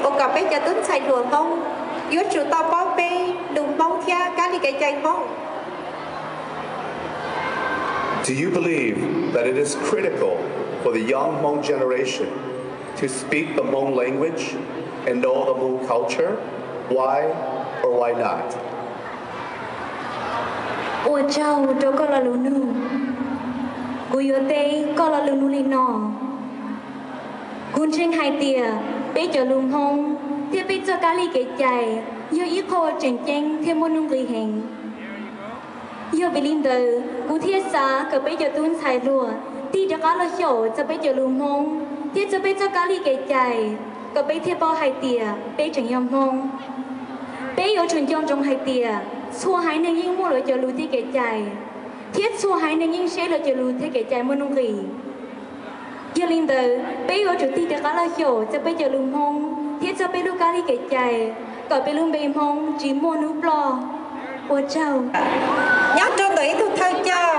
Ua kom peb cov tub ntxhais hluas Hmoob yuav tsum tau paub peb lus Hmoob thiab kab li kev cai Hmoob. Do you believe that it is critical for the young Hmong generation to speak the Hmong language and know the Hmong culture? Why or why not? Ua tsaug rau koj lo lus nug. Kuv yuav teb koj lo lus nug li no. Kuv ntseeg hais tias peb cov lus Hmoob thiab peb txoj kab li kev cai yog ib qho uas tseem ceeb thiab muaj nuj nqis heev. Yog vim li ntawd kuv thiaj xav kom peb cov tub ntxhais hluas tig rov qab los xyaum txog peb cov lus Hmoob thiab txog peb txoj kab li kev cai, kom peb thiaj paub hais tias peb tseem yog Hmoob. Peb yuav tsum nco ntsoov hais tias txhua haiv neeg yeej muaj lawv cov lus thiab kev cai, thiab txhua haiv neeg yeej saib lawv cov lus thiab kev cai muaj nuj nqis. Yog li ntawd peb yuav tsum tig rov qab los xyaum txog peb cov lus Hmoob thiab txog peb lub kab li kev cai, kom peb lub npe Hmoob tsis muaj hnub ploj. Ua tsaug. Nyob rau ntawm ib tug thawj coj,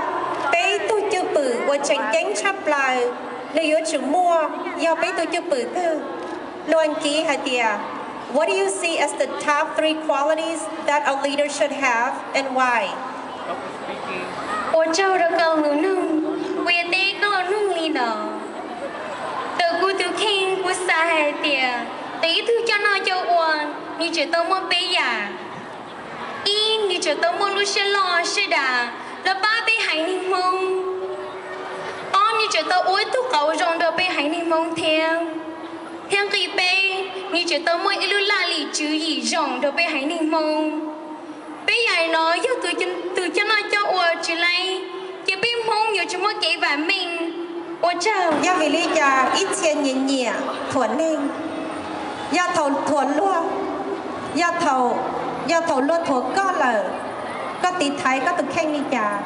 peb ib tug cwj pwm uas tseem ceeb tshaj plaws nws yuav tsum muaj yog peb ib tug cwj pwm twg? Lus Askiv hais tias, What do you see as the top three qualities that a leader should have and why? Ua tsaug rau koj lus nug. Kuv yuav teb koj lus nug li no. Ntawm kuv tus kheej kuv xav hais tias ntawm ib tug coj noj coj ua, nws tseem tau muaj peb yam. Ib, nws tseem tau muaj lub siab loj siab dav los pab peb haiv neeg Hmoob. Ob, nws tseem tau ua ib tug qauv zoo rau peb haiv neeg Hmoob thiab. Thiab nqi peb, nws tseem tau muaj ib lub laj lim tswv yim zoo rau peb haiv neeg Hmoob. Peb yam no yog tus coj noj coj ua tsis laib, ces peb Hmoob yuav tsis muaj kev vam meej. Ua tsaug. Yog vim li cas ib txhia nyiam nyiam thuam neeg? Yog thaum thuam luag, yog thaum, yog thaum luag thuam koj lawm, koj tiv thaiv koj tus kheej li cas?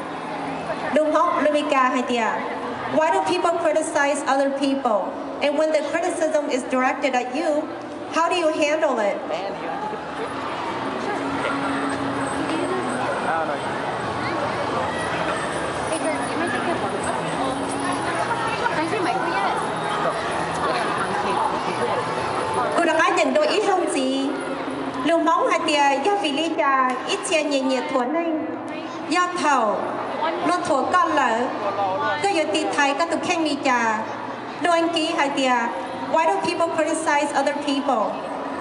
Lus Hmoob, lus Meskas hais tias, Why do people criticize other people? And when the criticism is directed at you, how do you handle it? Kuv rov qab nyeem dua ib zaug ntxiv. Lus Hmoob hais tias, yog vim li cas ib txhia nyiam nyiam thuam neeg? Yog thaum luag thuam koj lawm, koj yuav tiv thaiv koj tus kheej li cas? Lus Askiv hais tias, Why do people criticize other people?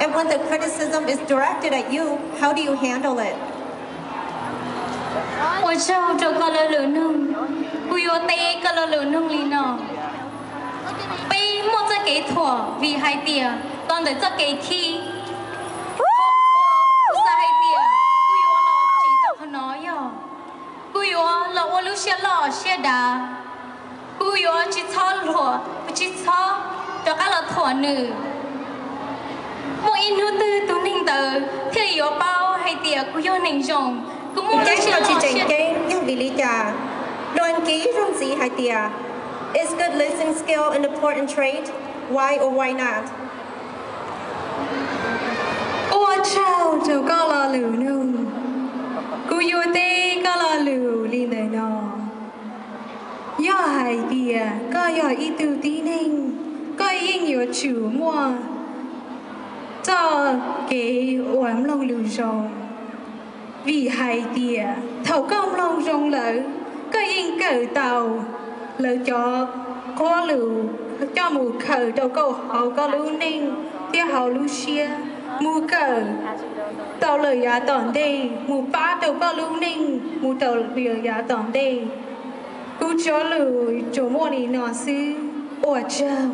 And when the criticism is directed at you, how do you handle it? Ua tsaug rau koj lo lus nug. Kuv yuav teb koj lo lus nug li no. Peb muaj txoj kev thuam vim hais tias los ntawm txoj kev khib. Kuv xav hais tias kuv yuav los tsim tau qhov no yog kuv yuav los ua lub siab loj siab dav. Kuv yuav tsis txhob luag, kuv tsis txhob rov qab los thuam nws. Muaj ib hnub twg tus neeg ntawd thiaj li yuav paub hais tias kuv yog neeg zoo, kuv muaj lub siab loj siab dav. Yog vim li cas? Lus Askiv ib zaug ntxiv hais tias, Is good listening skill an important trait? Why or why not? Ua tsaug rau koj lo lus nug. Kuv yuav teb koj lo lus li ntawm no. Yog hais tias koj yog ib tug tib neeg, koj yeej yuav tsum muaj txoj kev uas mloog lus zoo. Vim hais tias thaum koj mloog zoo lawm, koj yeej kawm tau lawv cov qhuab lus coj mus khaws rau koj hauv koj lub neej thiab hauv lub siab, mus kawm tau lawm yav tom ntej, mus pab rau koj lub neej mus rau lawm yav tom ntej. Kuv cov lus tsuas muaj li no xwb. Ua tsaug.